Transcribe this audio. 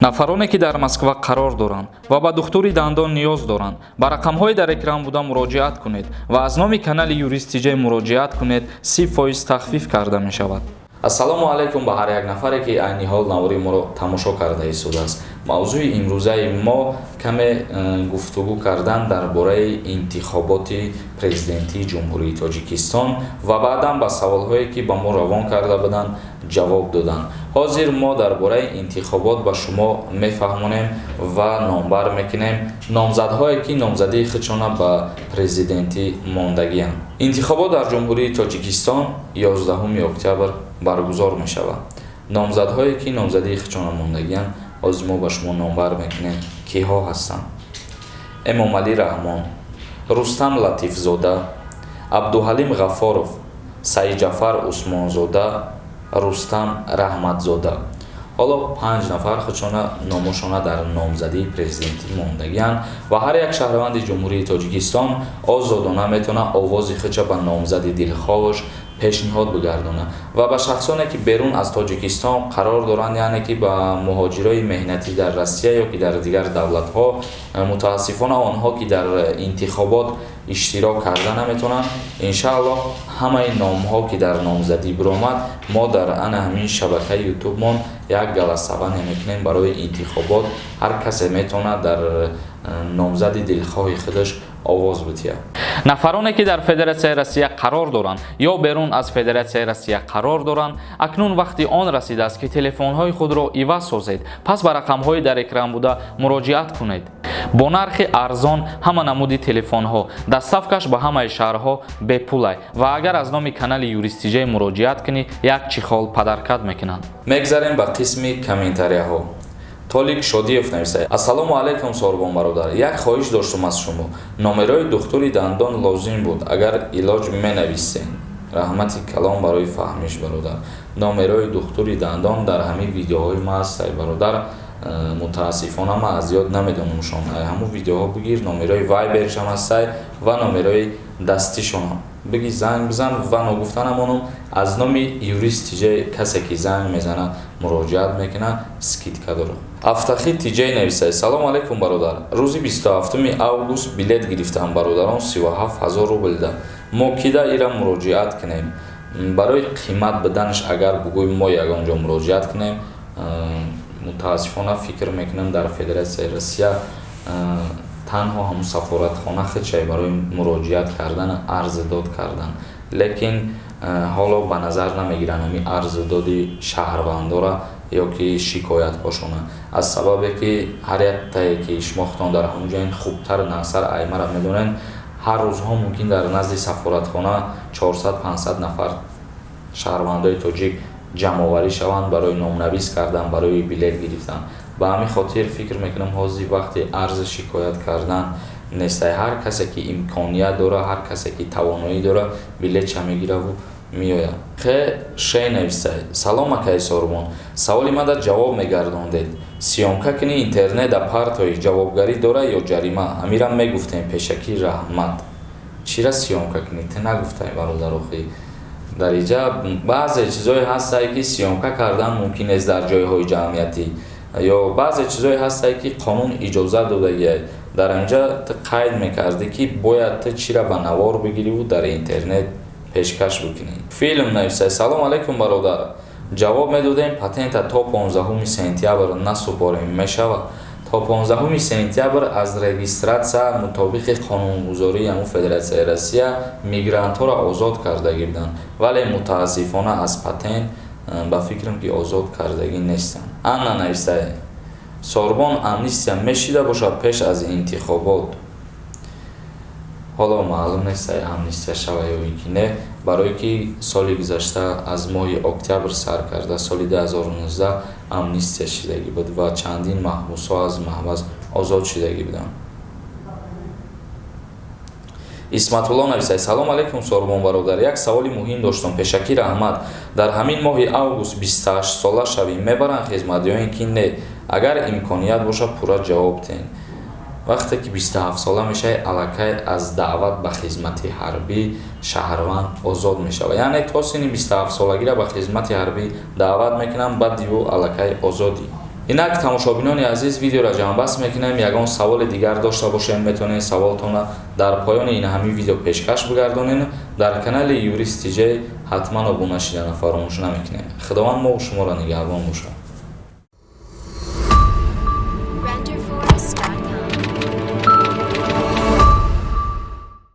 Нафароне, ки дар Москва қарор доранд ва ба духтури дандон ниёз доранд, ба рақамҳои дар экран буда муроҷиат кунед ва аз номи канали Юрист Тиҷай муроҷиат кунед, 30% тахфиф карда мешавад. Ассалому алайкум ба ҳар як нафаре, ки айни ҳол навори моро тамошо карда истодааст. Мавзӯи имрӯзаи мо каме гуфтугӯ кардан дар бораи интихоботи президентии Ҷумҳурии Тоҷикистон ва баъдан ба саволҳое, ки ба мо равон карда буданд, ҷавоб доданд. Ҳозир мо дар бораи интихобот ба шумо мефаҳмонем ва номбар мекунем номзадҳое, ки номзадии худшона ба президентӣ мондагианд. Интихобот дар Ҷумҳурии Тоҷикистон 11 октябр баргузор мешавад. Номзадҳое, ки номзадии худшона мондагианд, ҳозир мо ба шумо номбар мекунем, киҳо ҳастанд: Эмомалӣ Раҳмон, Рустам Латифзода, Абдуҳалим Ғафоров, Саидҷафар Усмонзода, Рустам Раҳматзода. Ҳоло панҷ нафар худшона номошона дар номзадии президентӣ мондагианд ва ҳар як шаҳрванди Ҷумҳурии Тоҷикистон озодона метавонад овози худша ба номзади дилхоҳаш пешниҳод бигардонад. Ва ба шахсоне, ки берун аз Тоҷикистон қарор доранд, яъне ки ба муҳоҷирои меҳнатӣ дар Россия ё ки дар дигар давлатҳо, мутаассифона, онҳо ки дар интихобот иштирок карда наметавонанд, иншааллоҳ, ҳамаи номҳо, ки дар номзадӣ биромад, мо дар ана ҳамин шабакаи Ютубмон як голосование мекунем барои интихобот. Ҳар касе метавонад дар номзади дилхоҳи худаш овоз бидиҳад. Нафароне, ки дар Федератсияи Россия қарор доранд ё берун аз Федератсияи Россия қарор доранд, акнун вақти он расидааст, ки телефонҳои худро иваз созед. Пас ба рақамҳои дар экран буда муроҷиат кунед. Бо нархи арзон ҳама намуди телефонҳо, доставкаш ба ҳамаи шаҳрҳо бепулай ва агар аз номи канали Юрист Тиҷай муроҷиат кунӣ, як чехол подарка мекунанд. Мегзарем ба қисми комментарияҳо. Толик Шодиев нависад: «Ассалому алайкум, Сорбон бародар, як хоҳиш доштум аз шумо. Номерои духтури дандон лозим буд, агар илоҷ менависен. Раҳмати калон барои фаҳмиш, бародар». Номерои духтури дандон дар ҳамин видеоҳои ма ҳастай, бародар. Мутаассифона, ман аз ёд намедонамшон. Ҳамун видеоҳо бигир, номерои Вайбершам ҳастай ва номерои дастишонам биги, занг бизан. Ва ногуфта намонам, аз номи Юрист Тиҷай касе ки занг мезанад, муроҷиат мекунад, скидка дорад. Афтахи Тиҷай нависад: «Салому алайкум, бародар. Рӯзи 27 август билет гирифтам, бародарон, 37 000 рублда. Мо кида ира муроҷиат кунем барои қимат биданаш? Агар бугӯем, мо ягон ҷо муроҷиат кунем?» Мутаассифона, фикр мекунам, дар Федератсияи Россия танҳо ҳамун сафоратхона худшай барои муроҷиат кардан, арздод кардан, лекин ҳоло ба назар намегиранд ҳамин арздоди шаҳрвандора ё ки шикоятҳошона, аз сабабе ки ҳар яктае ки шумо худтон дар ҳамун ҷоин, хубтар насар аймара медонед, ҳар рӯзҳо мумкин дар назди сафоратхона 400-500 нафар шаҳрвандои тоҷик ҷамъоварӣ шаванд барои номнавис кардан, барои билет гирифтан. Ба ҳамин хотир фикр мекунам, ҳозир вақти арзи шикоят кардан нестай. Ҳар касе ки имконият дора, ҳар касе ки тавоноӣ дора, билетша мегираву меояд. Хе шей нависай: «Салом, акаи Сорбон, саволи мада ҷавоб мегардондед. Съёмка кини интернета партои, ҷавобгарӣ дора ё ҷарима? Ҳамирам мегуфтем пешакӣ, раҳмат». Чира съёмка кунӣ? Ту нагуфтай, бародарохӣ. Дар иҷа баъзе чизое ҳастае, ки съёмка кардан мумкин нест дар ҷойҳои ҷамъиятӣ, ё баъзе чизое ҳастае, ки қонун иҷозат додагиай. Дар инҷа ту қайд мекардӣ, ки бояд ту чира ба навор бигириву дар интернет пешкаш бикунӣ. Филм нависай: «Салом алайкум, бародар, ҷавоб медодем. Патента то 15 сентябр насупорем, мешавад?» То 15 сентябр аз регистрация мутобиқи қонунгузории ҳамун Федератсияи Россия мигрантҳоро озод кардагӣ буданд, вале мутаассифона, аз патент ба фикрам, ки озод кардагӣ нестанд. Анна нависай: «Сорбон, амнистия мешида бошад пеш аз интихобот?» Ҳоло маълум нест, амнистия шава ё ин ки не, барое ки соли гузашта аз моҳи октябр сар карда, соли 2019 амнистия шидагӣ буд ва чандин маҳбусҳо аз маҳбас озод шидагӣ буданд. Исматулло нависад: «Салом алайкум, Сорбон бародар, як саволи муҳим доштам, пешакӣ раҳмат. Дар ҳамин моҳи август 28 сола шавем, мебаранд хизмат ё ин ки не? Агар имконият бошад, пурра ҷавоб диҳем». Вақте ки 27 сола мешавӣ, аллакай аз даъват ба хизмати ҳарбӣ шаҳрванд озод мешавад. Яъне то синни 27 солагиро ба хизмати ҳарбӣ даъват мекунанд, баъди ӯ аллакай озодӣ. Инак, тамошобинони азиз, видеоро ҷамъбаст мекунем. Ягон саволи дигар дошта бошем, метавонед саволтонро дар поёни ин ҳамин видео пешкаш бигардонед. Дар канали Юрист Тиҷей ҳатман обуна шидана фаромӯш намекунем. Худованд мову шуморо нигаҳбон бошад.